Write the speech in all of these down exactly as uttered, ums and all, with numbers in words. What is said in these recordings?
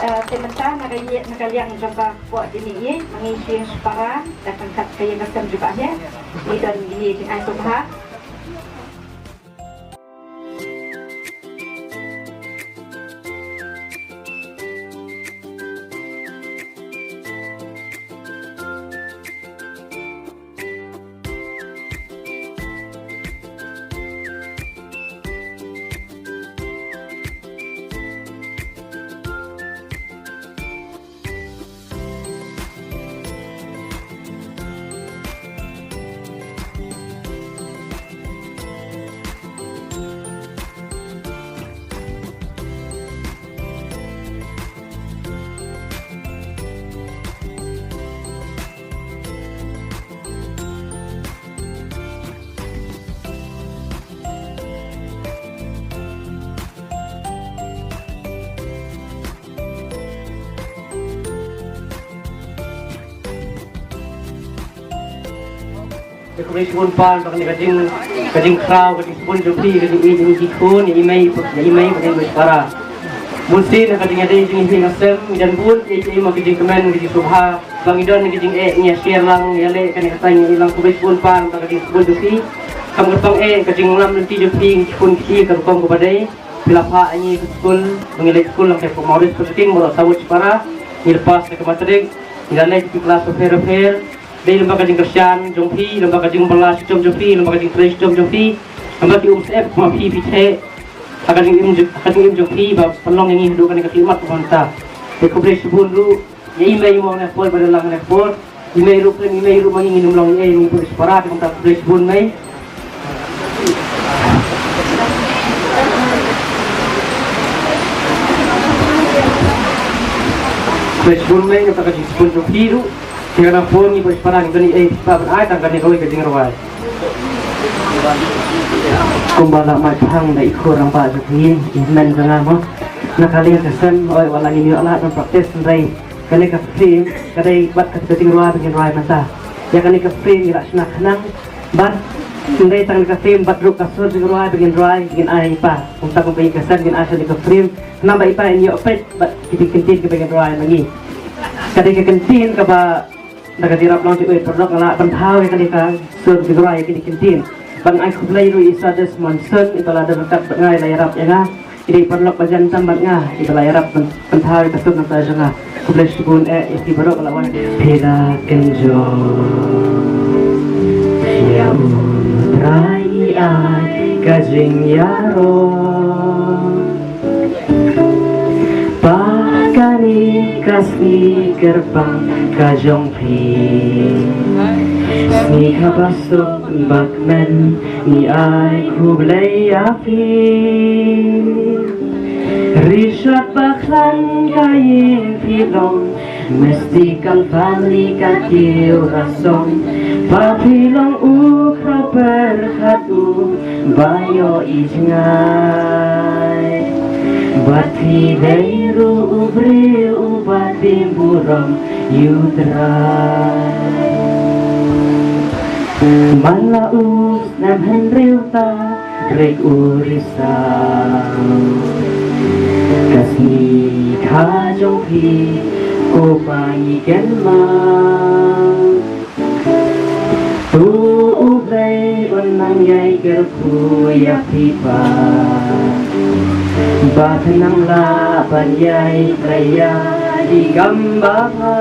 Eh, te mynta na ka ïing, na ka liang jong ka kpoh jong ngi, ma ngi sha shipara, da ryngkat ka ïing ka sem jong ka heh, ngi don ngi jingai sngewbha. Te khublei shibun Pan, ba kane ka jing, ka jingkhraw, ka jingsbun jong phi, ka jingïeit jong phi, i mei, i mei, i mei, i mei, i mei, i mei. Bun sien ha ka jingïadei jong ngi ha ïing ha sem, ngi don bun, i, i, ma ka jingkmen, ka jingsngewbha, ba ngi don ka jingeh, ngi ïa share lang, ngi ïa leh kane ka tang, ngi ïa lang khublei shibun Pan, ba ka jingsbun jong phi. Kham kyrpang eh, ka jinglam lynti jong phi, ngi khun phi, ka rukom kaba dei. Phi la phah ïa ngi ka skul, ba ngi leit skul lang te Fort Maurice Pyrsting, baroh saw shipara, ngi la pass da ka matrik, ngi la leit ki klas bapher bapher, dei lyngba ka jingkyrshan jong phi, lyngba ka jingbylla shitom jong phi, lyngba ka jingtrei shitom jong phi, lyngba ki umsyep ma phi phi theh, ha ka jingim jong, ha ka jingim jong phi, ba pynlong ïa ngi haduh kane ka khyllipmat kaba mynta. Te khublei shibun ruh, ïa i mei mo ne por, ba la lang ne por. I mei ruh, i mei ruh ma ngi ngin ym long ei, ngi bun shipara, te kumta khublei shibun mei. Khublei shibun mei, kata ka jingshibun jong phi ruh. Te kane por ngi bun shipara, ngi bun ei, shipara ban ai tang kane kawei ka jingrwai. Kumba la mai phang da i khun rangbah jong phi, i men jong nga mo. Na ka liang ka sem, oi, wat la ngin ïoh lad ban practice, hynrei kane ka film ka dei bad ka jingrwai ba ngin rwai mynta. Ïa kane ka film ngi la shna khnang bad hynrei tang ka film bad ruh ka sur jingrwai ba ngin rwai ngin ai ïa i Pa. Kumta kum ba ïa ka sem ngin ai sha ïa ka film khnang ba i Pa in ïoh peit bad ki jingkyntien kiba ngin rwai ma ngi. Ka dei ka kyntien kaba da ka jingïarap long jong u paralok nga la pynthaw ïa kane ka sur jingrwai ïa kane ka kyntien. Bad nga ai khublei ruh ïa i Sir Desmondson iba la don ryngkat bad nga, i la ïarap ïa nga. I dei i paralok ba jan tam bad nga iba la ïarap pyn-, pynthaw ïa ka sur nangta jong nga. Khublei shibun eh ïa phi baroh ba la wan. Phi la kynjong ïa u Trai, i ai ka jingïarap. Ba kane ka sngi kyrpang ka jong phi, sngi kaba suk ba kmen, ngi ai khublei ïa phi. Richard Baklan ka ïing phi long, Mystical Family ka kiew rasong, ba phi long u khraw pyrkhat u ba ïoh i jngai. Bad phi dei ruh u briew uba tim burom ïa u Trai. Man la u snem hynriew tarik u risaw, ka sngi kha jong phi ko pa ngi kynmaw. To U Blei un nang ïai kyrkhu ïa phi pa, ba phin nang lah ban ïai trei ïa i kam ba bha.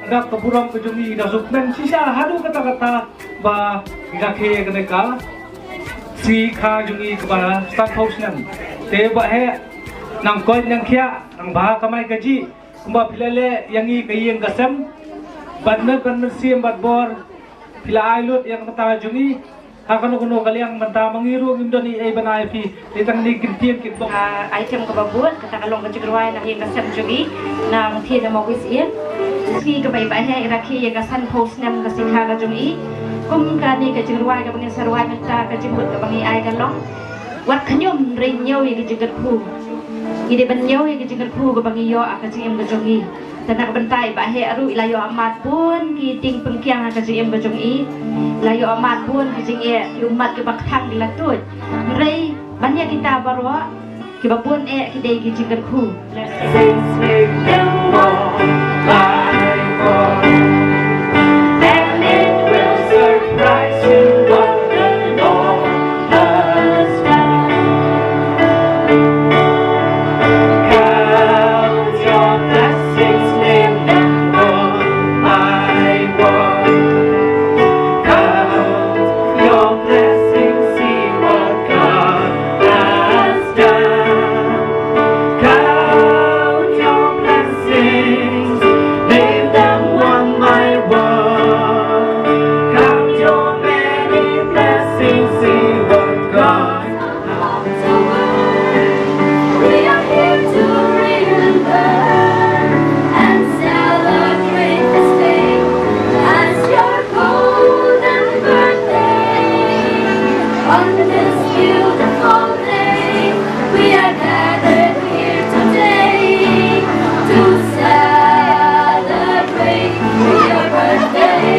Dak ka burom ka jong ngi da suk men shisha haduh katta katta ba ngi rakhe kane ka sngi kha jong ngi kaba sanphew snem. Te ba heh nang koit nang khiah nang bha kamai kajih kumba phi la leh ïa ngi ka ïing ka sem. Bad met bad mynsiem bad bor phi la ai lut ïa ka bynta jong ngi. Ha kano kano ka liang mynta ma ngi ruh ngim don ei ei ban ai phi. Te tang ne ki ktien ki bok. Ah, item kaba bud kata ka long ka jingrwai na ïing ka sem jong ngi na Mawkis Inn. Sngi kaba i ba heh i rakhe ïa ka sanphew snem ka sngi kha ka jong ngi. Kum kane ka jingrwai kaba ngin sa rwai mynta ka jingmut kaba ngi ai ka long: Wat khñium, hynrei ñiew ïa ka jingkyrkhu. Ngi dei ban ñiew ïa ka jingkyrkhu kaba ngi ïoh ha ka jingim ka jong ngi. Te na ka bynta i Bah Heh ruh i la ïoh mad bun ki dieng pyngkiang ha ka jingim ka jong i. I la ïoh mad bun ki jingeh, ki ummat kiba kthang ki la tuid. Hynrei ban ïa kita baroh kiba bun eh ki dei ki jingkyrkhu. Blessings, remember my word, and it will surprise you what the Lord has done. Count your blessings, remember my word. Count your blessings, see what God has done. Count your blessings, name them one by one. Count your many blessings, see what God. We are here to remember and celebrate this day as your golden birthday. On this beautiful day, we are gathered here today to celebrate your birthday.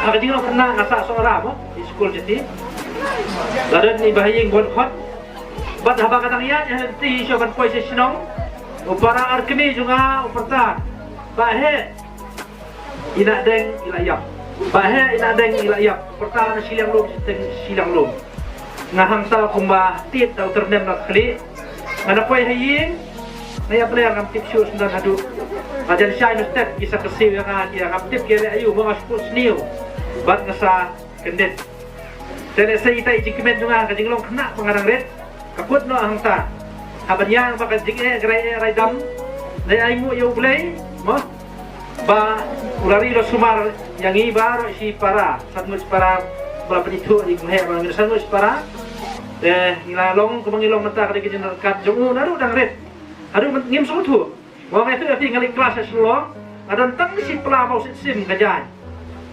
Ha ka jinglong khynnah nga sah Sohra mo, i skul jati. La don i Bah Ïing Bonkhot. Bad haba ka dang ïaid ha lynti shuwa ban poi sha shnong, u para arkmie jong nga u pyrta, "Bah Heh, i Nahdeng i la ïap. Bah Heh, i Nahdeng i la ïap." U pyrta na shiliang lum, shiteng shiliang lum. Nga hangta kumba tied da u tyrnem na khlieh. Nga na poi ha ïing, nga ïapler, ngam tip shuh shen don haduh. Nga jan shai na step, ki sa kyrsiew ïa nga, ki ïa ngam tip ki leh aïu, mo nga shu sniew. Bad nga sa kyndit. Te lehse ita i jingkmen jong nga, ka jinglong khynnah ba nga dang rit, ka kut noh hangta. Haba nga ïa ba ka jingeh, ka rai eh, rai dam. Dei ainguh ïa U Blei, mo. Ba u la ri la sumar ïa ngi baroh shi para, san ngut shi para, ba la pynithuh ïa ki kynhun ba ngi san ngut shi para. Te ngi la long kumba ngi long mynta, ka dei ka jingryngkat jong u naduh dang rit. Haduh myn-, ngim sngewthuh. Nga ong ïa phi, nga leit klas sha Shillong, nga don tang shi pla mawsisim ka jaiñ.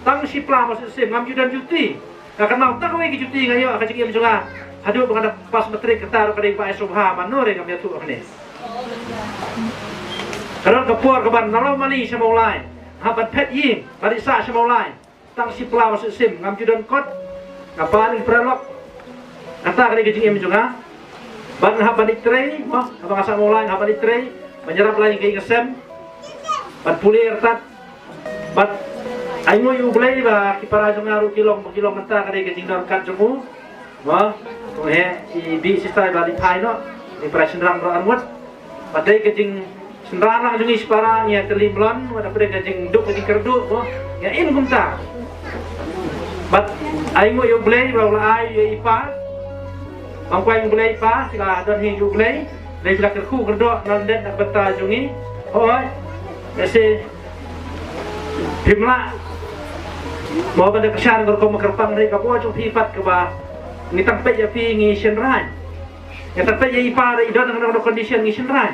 Tang shi pla mawsisim, ngam ju don juti. Nga kynmaw tang kawei ka juti nga ïoh ha ka jingim jong nga haduh ba nga dang pass matric, kata ruh ka dei ba ai sngewbha, mano re ngam ïathuh hangne. Ka don ka por kaba nga la mane sha Mawlai, nga hap ban phet ïing, ban leit sah sha Mawlai. Tang shi pla mawsisim, ngam ju don kot. Nga pan ïa ki paralok. Kata ka dei ka jingim jong nga. Bad nga hap ban ïatrei, mo, haba nga sah Mawlai nga hap ban ïatrei ban ïarap lang ïa ka ïing ka sem, ban pule artat. Bad ainguh ïa U Blei ba ki para jong nga ruh ki long, ki long mynta, ka dei ka jingdon kat jong u. Mo, tu he i Bih Sister ba leit phai noh, i para shynrang ruh arngut. Bad dei ka jingshynrang lang jong ngi shipara, ngi ïa tylli mlon, wat hapdeng ka jingduk ka jingkyrduh, mo, ngi ïa im kumta. Bad ainguh ïa U Blei ba u la ai ïa i pa. Ban kwah ïa U Blei pa, phi la don hi ïa U Blei, dei phi la kyrkhu kyrdoh na lyndet na ka bynta jong ngi. Hooid, ïa se phim lah mo ban da kyrshan ka rukom kyrpang, dei ka bor jong phi pat kaba ngi tang peit ïa phi ngi shynrang. Ngi tang peit ïa i pa, dei i don ha kano condition ngi shynrang.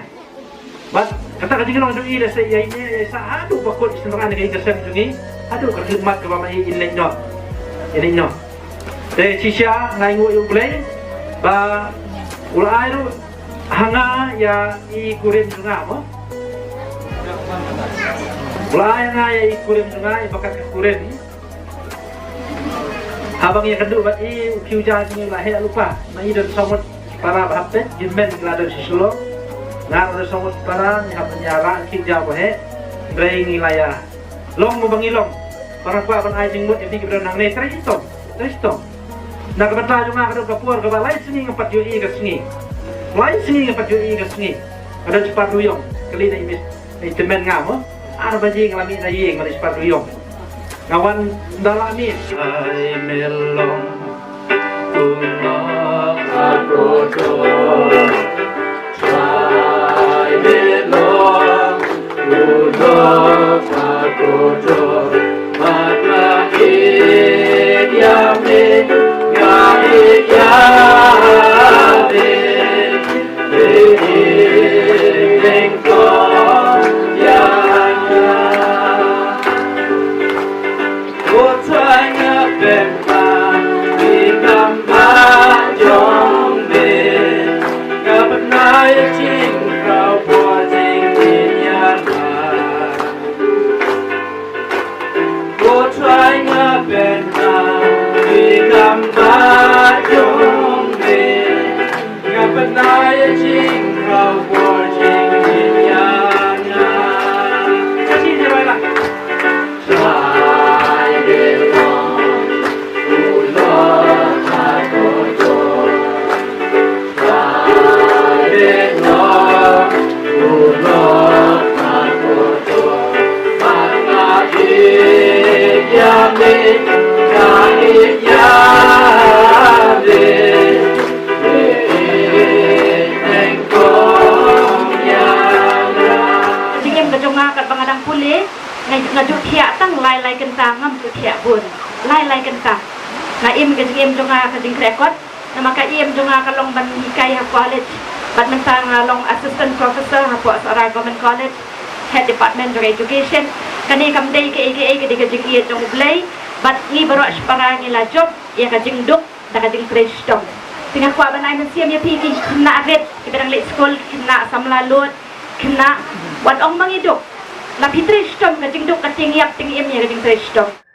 Bad kata ka jinglong jong i, lehse ïa i ne ïa i sa haduh ba kut i shynrang ïa ka ïing ka sem jong i, haduh ka khlieh mat kaba ma i in leit noh, in leit noh. Te shisha nga ainguh ïa U Blei ba u la ai ruh ha nga ïa i kurim jong nga, mo. U la ai ha nga ïa i kurim jong nga, i bakat ka kurim. Haba ngi ïakynduh bad i, u khiew ja jong ngi u la heh lypa. Ma i don saw ngut para ba hap peit, jingmen ki la don sha Shillong. Nga ruh don saw ngut para, ngi hap ban ïarah, khiew ja ba heh. Hynrei ngi la ïa long kumba ngi long. Para kwah ban ai jingmut ïa phi kiba don hangne, trei shitom, trei shitom. Na ka bynta jong nga ka don ka por kaba lai sngi ngam pat ïohi ka sngi. Lai sngi ngam pat ïohi ka sngi. Ka don shipara duyong, kylli na i miss, na i tymmen nga, mo. Ar baje nga la mih na ïing, nga la shipara duyong. Nga wan da la mih. Ai melong, u nok ha kodo. Ai melong, u nok ha kodo. Mat la ïa me, nga ïa me. Ko Trai nga pynban ïa kam ba jong me, nga pynban ïa jingkyrkhu jingïaid ïa nga. Ka jingïaid ïa nga. Trai de mo, u lo ta ko to. Trai de mo. Nga, nga ju thiah tang lai lai kynta, ngam ju thiah bun. Lai lai kynta. Nga im ka jingim jong nga ka jingkhreh kot. Namar ka im jong nga ka long ban hikai ha college. Bad mynta nga long assistant professor hapoh Sohra Government College, head department jong education. Kane kam dei kaei kaei, ka dei ka jingïeit jong U Blei. Bad ngi baroh shipara ngi la jop ïa ka jingduk da ka jingtrei shitom. Te nga kwah ban ai mynsiem ïa phi ki khynnah rit kiba dang leit skul, ki khynnah samla lud, khynnah, wat ong ma ngi duk. La phi trei shitom, ka jingduk ka tyngïap tyngim ïa ka jingtrei shitom.